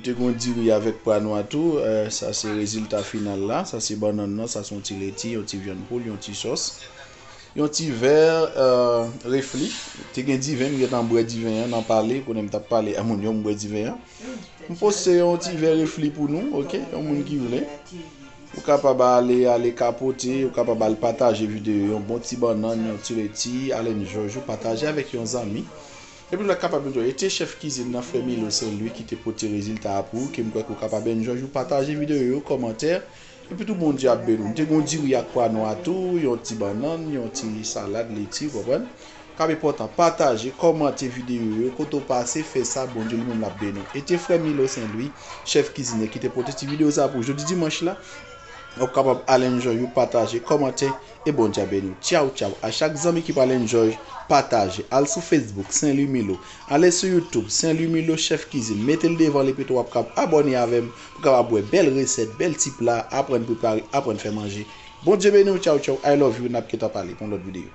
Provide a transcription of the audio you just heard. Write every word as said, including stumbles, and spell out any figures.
Te gon diri avèk pwa nwa tou, eh, sa se rezilta final la. Sa se bannann nan, sa se yon ti leti, yon ti vyann poul, yon ti sòs, yon ti vè, eh, refli. Te gen diven, m gentan bwè diven an nan pale, konnen m t ap pale a moun yo, m bwè diven an. M poste yon ti vè refli pou nou, oke? Yon moun ki vle. Ou kapab ale, ale kapote, ou kapab al pataje videyo, yon bon ti bannann, yon ti leti, al enjoy, ou pataje avèk yon zanmi. Epi nou kapab enjoy. E te chèf kizin nan, frè Milo Sen Lwi, ki te pote rezilta a pou ou, ke m kwè ke w kapab enjoy, ou pataje videyo yo, kòmantè. Epi tou Bondye ap beni w. M te gon diri ak pwa nwa tou, yon ti bannann, yon ti salad, leti, w konprann? K ap enpòtan, pataje, kòmante videyo yo, kote w pase, fè sa, Bondye li menm l ap beni w. E te frè Milo Sen Lwi, chèf kizine, ki te pote ti videyo sa pou ou jodi dimanch la. Ou kapab al enjoy, ou pataje, kòmante, e Bondye a beni w. Tchaw, tchaw. A chak zanmi ki pral enjoy, pataje. Al sou Facebook, Sen Lwi Milo. Ale sou YouTube, Sen Lwi Milo, chèf kizin. Mete l devan l, epi tou w ap kab abòne avè m pou kapab wè bèl resèt, bèl ti pla, aprann prepare, aprann fè manje. Bondye beni w, tchaw, tchaw. I love you, n ap gentan pale pou yon lòt videyo.